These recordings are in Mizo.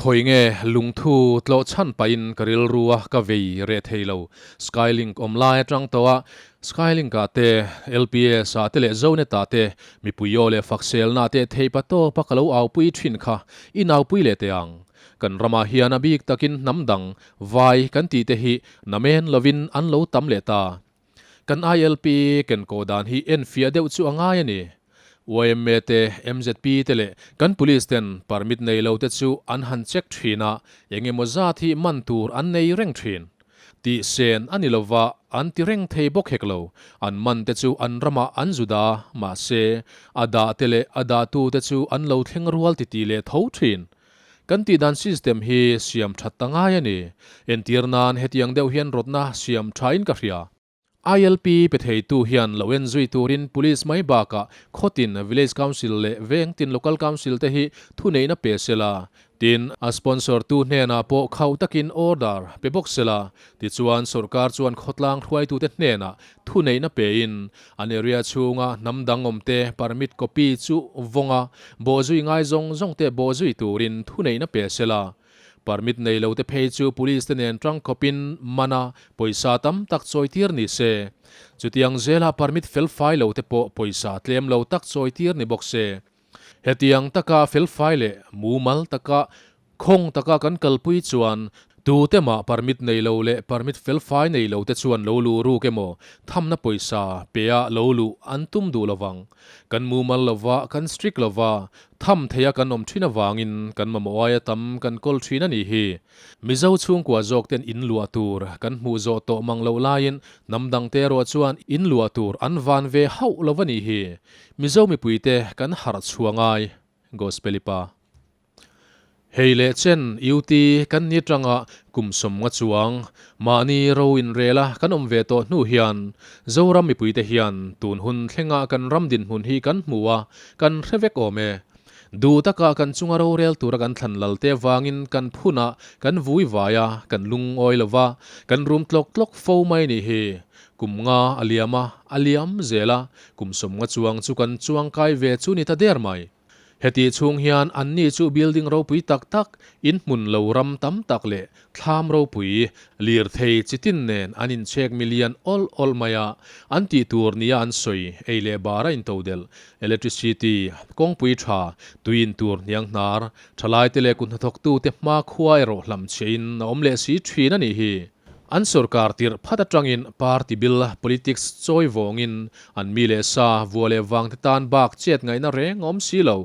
Khawi nge lungthu tlawh chhan pahin ka rilru a ka vei reh thei lo. Skylink awm lai atang tawh a, Skylink ah te, LPS ah te leh Zonet ah te mipui aw leh fakselna te thei pa tawp a ka lo aupui thin kha i naupui leh teh ang. Kan ramah hian a bik takin hnam dang, vai kan tih te hi namen lovin an lo tam leh ta. Kan ILP ken kawh dan hi enfiah deuh chu a ngai a ni. Yma te, MZP te leh kan police ten permit nei lo te chu an han check thin a, eng emaw zat hi man tur an nei reng thin. Tih sen a ni lova an ti reng thei bawk hek lo. An man te chu an ramah an zu da, mahse a dah te leh a dahtu te chu an lo thleng rual titih leh tho thin. Kan tih dan system hi siam that ta ngai a ni. Entir nan hetiang deuh hian rawtna siam thain ka hria. ILP pe theitu hian lo en zui turin Police mai bakah khawtin Village Council leh vengtin Local Council te hi thuneihna pe sela. Tin, a sponsor tu hnenah pawh khauh takin order pe bawk sela. Tichuan sorkar chuan khawtlang hruaitute hnenah Thuneihna pein an area chhunga hnam dang awmte permit copy chu vawng a, bawhzui ngai zawng zawngte bawhzui turin thuneihna pe sela. Permit nei lote phei chu police te nen tangkhawpin man a, pawisa tam tak chawitir ni se. Chutiang zela permit felfai lote pawh pawisa tlem lo tak chawitir ni bawk se. Hetiang taka felfai leh mumal taka khawng taka kan kalpui chuan tute mah permit nei lo leh permit felfai nei lo te chuan lo luh ruk emaw thamna pawisa pea lo luh an tum duh lovang. Kan mumal lova, kan strict lova, tham theia kan awm thin avangin kan mamawh aia tam kan kawl thin a nih hi. Mizo chhungkua zawk ten in luah tur kan hmuh zawh tawh mang loh laiin hnam dangte erawh chuan in luah tur an van ve hauh lo a nih hi. Mizo mipuite kan harh chhuah ngai, Gospelipa. Hei leh chen UT kan ni tanga kum sawmnga chuang mahni ro inrela kan awm ve tawh hnu hian Zoram mipuite hian tun hun thlenga kan ram dinhmun hi kan hmu a, kan hre vek awm e. Duh taka kan chunga rorel tura kan thlan lal te vangin kan phun a, kan vui vai a, kan lungawi lo va, kan rum tlawk tlawk fo mai nih hi. Kum nga a liam a, a liam zel a, kum sawmnga chuang chu kan chuang kai ve chu ni ta der mai. Hetih chhung hian anni chu building ropui tak tak, in hmun lo ram tam tak leh thlam ropui, lirthei chitin nen an inchhek milian awl awl mai a, an tih tur nia an sawi, ei leh bar a intodelh, electricity, kawngpui tha, tui in tur hniang hnar, thalaite leh kuthnathawktute hmakhua erawh hlamchhiahin a awm leh si thin a nih hi. An sorkar tirh phat atangin party bill politics chawi vawngin an mi leh sa, vua leh vangte tan bak chet ngaihna reng a awm si lo.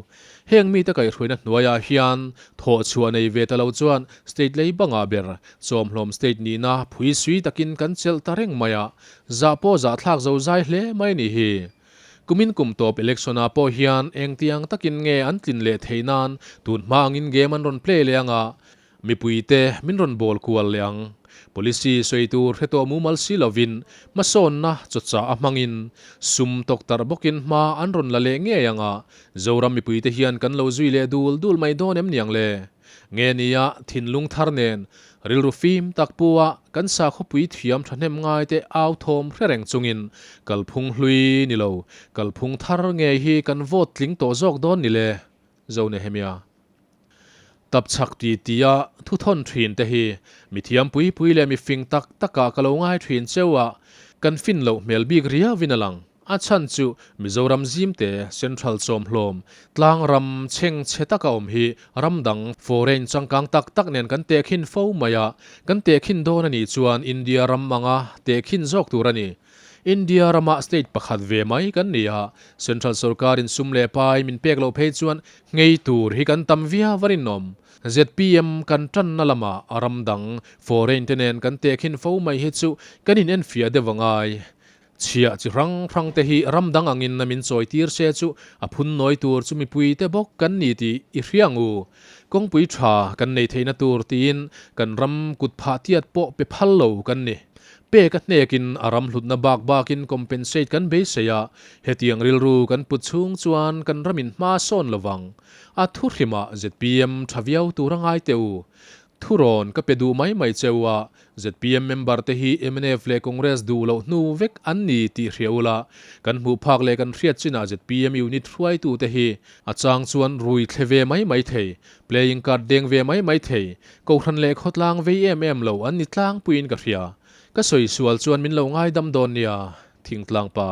Heng mite kaihhruaina hnuaiah hian thawh chhuah nei ve ta lo chuan state lei bangah ber chawmhlawm state nihna phui sui takin kan chelh ta reng mai a, zah pawh zahthlak zo zai hle mai ni hi. Kumin kum tawp election ah pawh hian engtiang takin nge an tlin leh theih nan tun hma angin game an rawn play leh anga Mipuite min rawn bawl kual leh ang. Policy sawi tur hre tawh mumal si lovin hmasawnna chawchah a hmangin sum tawktarh bawkin hma an rawn la leh ngei ang a, Zoram mipuite hian kan lo zui leh dul dul mai dawn em niang le? Nge nia thinlung thar nen rilru fim tak pu a kan sakhawpui thiam thahnem ngaite au thawm hre reng chungin kalphung hlui ni lo kalphung thar ngei hi kan vote tling tawh zawk dawn ni le? Zo Nehemia. Tapchhak ti tia thu thawn thin te hi mi thiam pui pui leh mi fing tak takah ka lo ngai thin cheu a, kan fin loh hmel bik riauin a lang. A chhan chu Mizoram zimte, Central chawmhlawm, tlang ram chheng chhe taka awm hi ram dang, foreign changkang tak tak nen kan tehkhin fo mai a, kan tehkhin dawn a nih chuan India ram anga tehkhin zawk tur a ni. India rama state pakhat ve mai kan ni a, Central sorkarin sum leh pai min pek loh phei chuan nghei tur hi kan tam viau a rinawm. Zpm kan tanna lama a ram dang, foreign te nen kan tehkhin fo mai hi chu kan in enfiah deuh a ngai. Chhiah chi hrang hrang te hi ram dang angin a min chawi tir se chu a phun nawi tur chu mipui te bawk kan ni tih i hria ang u. Kawngpui tha kan nei theihna tur tiin kan ram kut phah tiat pawh pe phal lo kan ni. Pek a hnekin a ram hlutna bak bakin compensate kan beisei a, hetiang rilru kan put chhung chuan kan ramin hma sawn lovang. A thu hrimah zpm tha viau tur a ngai teh u. Thurawn ka pe duh mai mai cheu a, zpm member te hi mnf leh Congress duh loh hnu vek an ni tih hria ula, kan hmuh phak leh kan hriat chinah zpm unit hruaitu te hi a chang chuan rui thle ve mai mai thei, playing card deng ve mai mai thei, kohhran leh khawtlang vei em em lo an ni tlangpuiin ka hria. Ka sawi sual chuan min lo ngaidam dawn nia, thingtlang pa.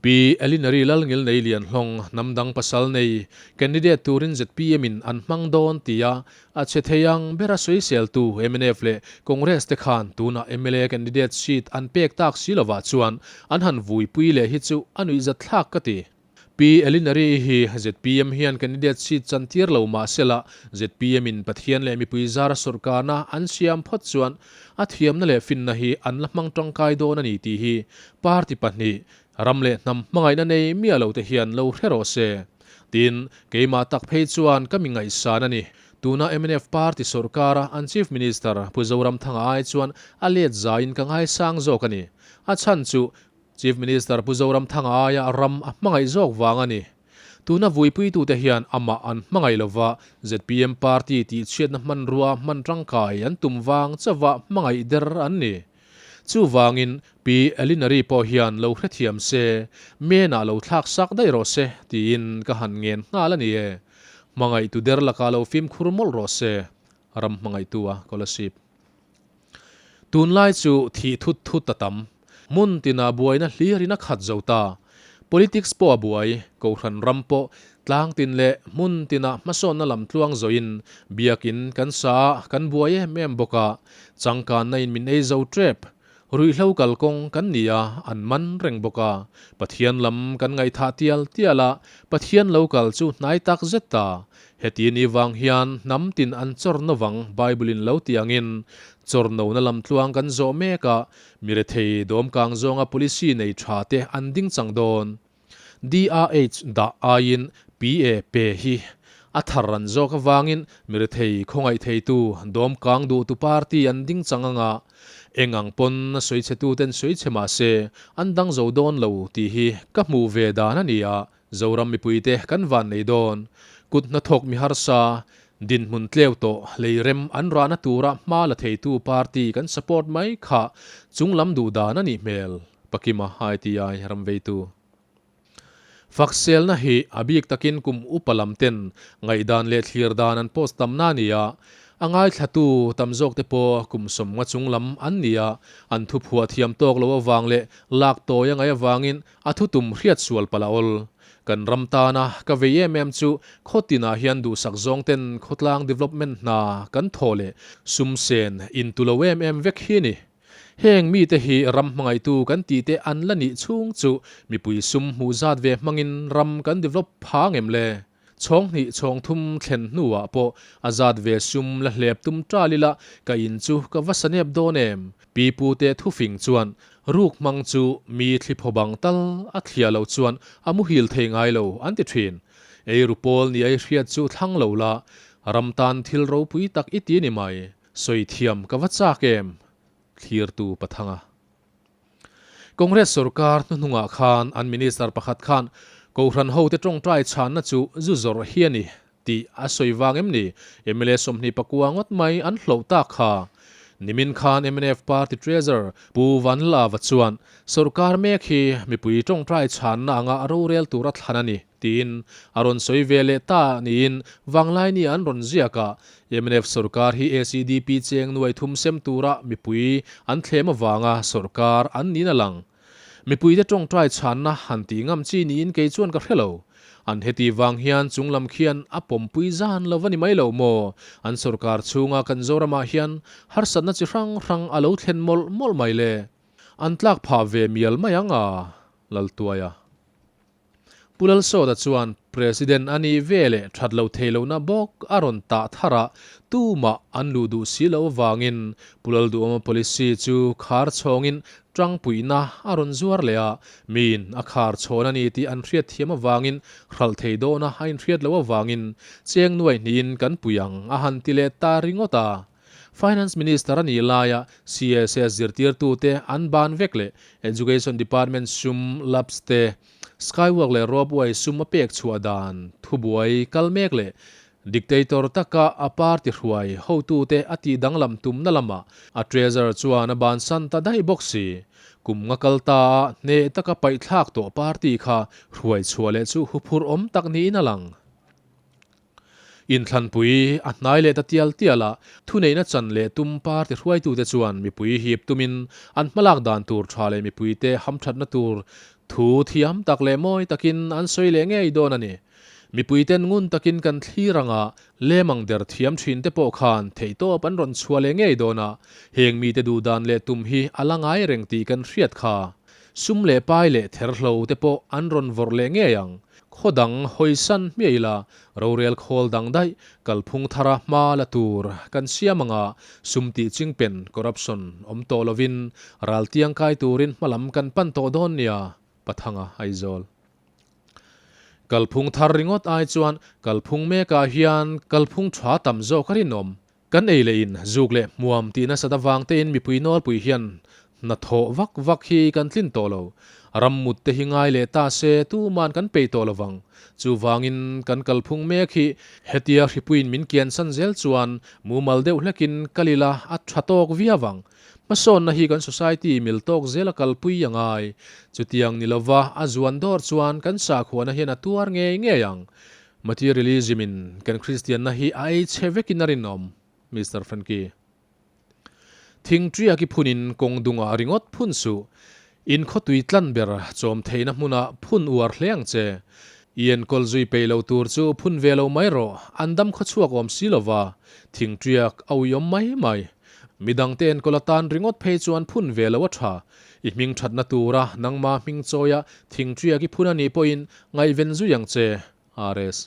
Pi Elinary Lalngil nei lian hlawng hnam dang pasal nei candidate turin zpm in an hmang dawn tia a che thei ang bera sawiseltu mnf leh Congress te khan tunah mla candidate seat an pek tak si lovah chuan an han vuipui leh hi chu a nuihzat thlak ka ti. Pi Elinary hi zpm hian candidate seat chan tir lo mah sela zpm in Pathian leh mipui zara sawrkarna an siam phawt chuan A thiamna leh finna hi an la hmang tangkai dawn a ni tih hi party pahnih, ram leh hnam hmangaihna nei miah lo te hian lo hre rawh se. Tin, keimah tak phei chuan ka mi ngaihsan a ni. Tuna mnf party sawrkara an Chief Minister Pu Zoramthanga ai chuan a let zaiin ka ngaisang zawk a ni. A chhan chu Chief Minister Pu Zoramthanga aia ram a hmangaih zawk vang a ni. Tuna vuipuitute hian amah an hmangaih lova, zpm party tihchhiatna hmanrua hman tangkai an tum vang chauha hmangaih der an ni. Chuvangin Pi Elinary pawh hian lo hrethiam se, menah lo thlak sak daih rawh se tiin ka han ngen nghal a ni e. Hmangaihtu der lakah lo fimkhur mawlh rawh se, ram hmangaihtu a Kolasib. Tunlai chu thih thut thut a tam. Hmun tinah buaina hlirin a khat zo ta. Politics pawh a buai, Kohhran ram pawh tlang tin leh hmun tinah hmasawnna lam tluang zawhin biakin kan sa a, kan buai em em bawk a. Changkanna in min ei zo tep. Ruihhlo kalkawng kan ni a, an man reng bawk a. Pathian lam kan ngaihthah tial tial a, Pathian lo kal chu hnai tak zet ta. Heti ni vang hian hnam tin an chawr novang Bible in lo ti angin chawr nona lam tluang kan zawh mek a, mi rethei dawmkang zawnga policy nei tha te an ding chang dawn. DRH dah aiin PA pe hi a thar ran zawk avangin mi rethei khawngaih theitu dawmkang duhtu party an ding chang anga eng ang pawn a sawichhetu ten sawichhe mah se an dang zo dawn lo tih hi ka hmuh ve dan a ni a, Zoram mipuite kan van nei dawn. Kut hnathawk mi harsa, dinhmun tleu tawh lei rem an rahna tura hma la theitu party kan support mai kha chunglam duh dan a nih hmel. Pakima ITI ram veitu. Fakselna hi a bik takin kum upa lam ten ngaihdan leh thlir dan an post tamna a ni a, a ngaithlatu tam zawk te pawh kum sawmnga chung lam an ni a, an thu phuah thiam tawk lo avang leh lak tawi a ngaih avangin a thutum hriat sual palh a awl. Kan ram tana ka vei em em chu khaw tinah hian duhsak zawng ten khawtlang development hna kan thaw leh sum sen intu lo em em vek hi a ni. Heng mite hi ram hmangaihtu kan tih te an la nih chhung chu mipui sum hmuh zat ve hmangin ram kan develop pha ngem le? Chhawng hnih chhawng thum thlen hnuah pawh a zat ve sum la hlep tum tal ila ka in chu ka va sa nep dawn em? Pi pu te thufing chuan ruk hmang chu mi thli phaw bang tal a thliah loh chuan a muhil thei ngai lo an ti thin. Ei ru pawl ni ei hriat chu thlang lo la, ram tan thil ropui tak i ti ni mai. Sawi thiam ka va chak em? Thlirtu Pathanga. Congress sorkar hnuhnungah khan an minister pakhat khan Kohhran hote tawngtai chhanna chu zu zawrh hi a ni tih a sawi vang em ni? Mla 24 ngawt mai an hloh tak kha. Nimin khan mnf party treasurer Pu Vanlava chuan sorkar mek hi mipui tawngtai chhanna anga rorel tura thlan a ni. Tiin a rawn sawi ve leh ta niin Vanglaini an rawn ziak a, mnf sorkar hi ACDP cheng nuai thum sem tura mipui an thlem avanga sorkar an niin a lang. Mipuite tawngtai chhanna han tih ngam chi niin kei chuan ka hre lo. An heti vang hian chung lam khian a pawmpui zan lo va ni mai lo maw? An sorkar chhunga kan Zoramah hian harsatna chi hrang hrang a lo thlen mawlh mawlh mai le. An tlak phah ve mial mai ang a, Laltuaia. Pu Lalsawta chuan President a nih ve leh that lo thei lohna bawk a rawn tah thar a, tumah an luh duh si loh avangin Pu Lalduhawma policy chu khar chhawngin tangpuihna a rawn zuar leh a, miin a khar chhawn a ni tih an hriat thiam avangin hralh thei dawna a inhriat loh avangin cheng nuai hnihin kan pui ang a han ti leh ta ringawt a. Finance Minister a nih laia CSS zirtirtute an ban vek leh Education Department sum lapse te, Skywalk leh Ropeway sum a pek chhuah dan thubuai kal mek leh Dictator taka a party hruai hotute a tih danglam tumna lamah a treasurer chuan a bansan ta daih bawk si. Kum nga kal ta a hneh taka paihthlak tawh party kha hruai chhuah leh chu huphurh awm tak niin a lang. Inthlanpui a hnai leh ta tial tial a, thuneihna chan leh tum party hruaitute chuan mipui hip tumin an hmalak dan tur tha leh mipuite hamthatna tur thu thiam tak leh mawi takin an sawi leh ngei dawn a ni. Mipuiten ngun takin kan thlir anga lemang der thiam thin te pawh khan theihtawp an rawn chhuah leh ngei dawn a, heng mite duhdan leh tum hi a la ngai reng tih kan hriat kha. Sum leh pai leh therhlo te pawh an rawn vawrh leh ngei ang. Khaw dang hawisan hmiah ila, rorel khawl dang daih kalphung thara hma la tur kan siam anga sum tih chingpen, corruption, awm tawh lovin ral tiang kai turin hmalam kan pan tawh dawn nia, Pathanga Aizawl. Kalphung thar ringawt ai chuan kalphung mekah hian kalphung tha tam zawk a rinawm. Kan ei leh in zuk leh hmuam tih nasat avang tein mipui nawlpui hian hna thawh vak vak hi kan tlin tawh lo. Ram mut te hi ngai leh ta se tuman kan peih tawh lovang. Chuvangin kan kalphung mek hi hetia hripuiin min kiansan zel chuan mumal deuh hlekin kal ila a tha tawk viau ang. Hmasawnna hi kan society mil tawk zela kalpui a ngai. Chutiang ni lova a zuan dawr chuan kan sakhuana hian a tuar ngei ngei ang. Materialism in kan Kristianna hi a ei chhe vekin a rinawm, Mister Frankie. Thing ṭiak i phunin kawng dungah ringawt phun suh. In khawtui tlan ber chawm theihna hmunah phun uar hle ang che. I enkawl zui peih lo tur chu phun ve lo mai rawh, an dam khawchhuak awm si lova, thing ṭiak a uiawm mai mai. Midangte enkawl atan ringawt phei chuan phun ve lo a ṭha. I hming ṭhatna tura nangma hming chawia thing ṭiak i phun a nih pawhin ngaihven zui ang che, RS.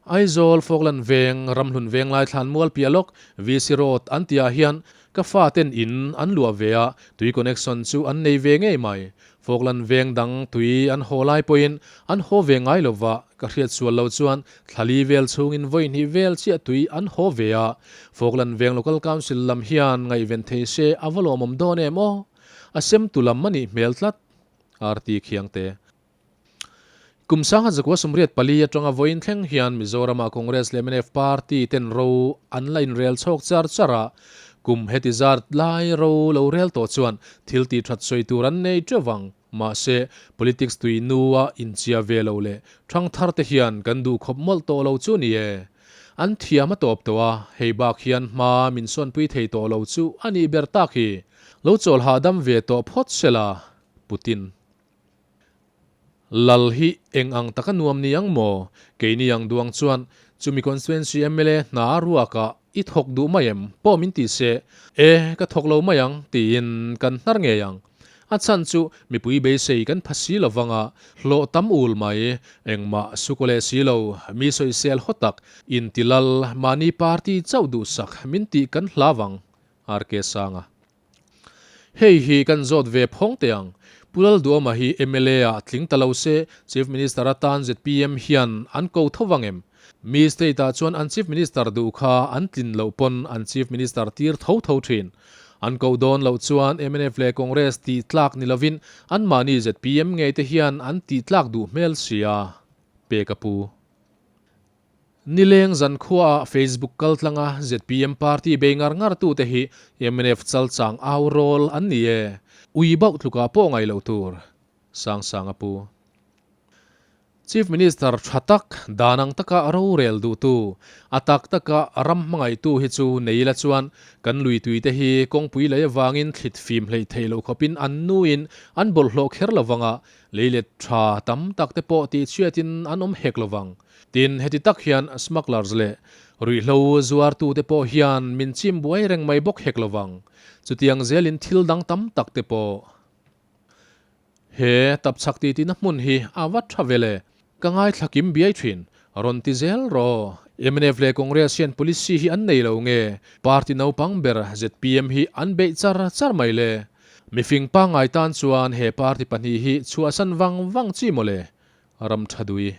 Aizawl, Falkland Veng, Ramhlun Venglai thlan mual piah lawk, VC Road an tihah hian ka faten in an luah ve a, tui connection chu an nei ve ngei mai. Falkland Veng dang tui an haw lai pawhin an haw ve ngai lo va, ka hriat sual lo chuan thlali vel chhungin vawi hnih vel chiah tui an haw ve a. Falkland Veng Local Council lam hian ngaihven thei se a va lawmawm dawn em aw? A semtu lam a nih hmel tlat. RT Khiangte. Kum sangha zakua 84 atanga vawiin thleng hian Mizorama Congress leh mnf party ten ro an la inrel chhawk char char a, kum heti zat lai ro lo rel tawh chuan thil tih that sawi tur an nei teuh vang. Mahse, politics tui nua inchia ve lo leh thangthar te hian kan duh khawp mawlh tawh lo chu ni e. An thiam a tawp tawh a, hei bak hian hma min sawnpui thei tawh lo chu a nih ber tak hi. Lo chawl hahdam ve tawh phawt sela, Putin. Lal hi eng ang taka nuam ni ang maw? Keini ang duang chuan chumi constituency mla hna ruakah i thawk duh mai em? Pawh min ti se, E, ka thawk lo mai ang tiin kan hnar ngei ang. A chhan chu mipui beisei kan pha si lo vang a, hlawh tam ul mai, engmah sukaw leh si lo, mi sawisel haw tak, inti lal, mahni party chauh duhsak min tih kan hlau ang, RK Sanga. Hei hi kan zawt ve phawng teh ang. Pu Lalduhoma hi mla ah tling ta lo se Chief Minister atan zpm hian an ko tho vang em? Mi state ah chuan an Chief Minister duh kha an tlin loh pawn an Chief Minister tir tho tho thin. An koh dawn loh chuan mnf leh Congress tih tlak ni lovin anmahni zpm ngei te hian an tih tlak duh hmel sia. Peka pu. Nileng zankhuaah Facebook kaltlanga zpm party bei ngar ngar tute hi mnf chalchang au rawl an ni e. Ui bauh tlukah pawh ngaih loh tur. Sangsanga pu. Chief Minister tha tak, dan ang taka rorel duhtu, a tak taka ram hmangaihtu hi chu nei ila chuan kan luituite hi kawngpui lei avangin thlit fim hleih theih loh khawpin an nuin an bawlhhlawh kher lovang a, Leilet tha tam tak te pawh tihchhiatin an awm hek lovang. Tin, heti tak hian smugglers leh ruihhlo zuartute pawh hian min chim buai reng mai bawk hek lovang. Chutiang zelin thil dang tam tak te pawh. He tapchhak tihtina hmun hi a va tha vel e. Ka ngaithla kim biai thin. Rawn ti zel rawh. Mnf leh Congress hian policy hi an nei lo nge? Party naupang ber zpm hi an beih char char mai le. Mifing pangngai tan chuan he party pahnih hi chhuahsan vang vang chi mawle. Ram tha dui.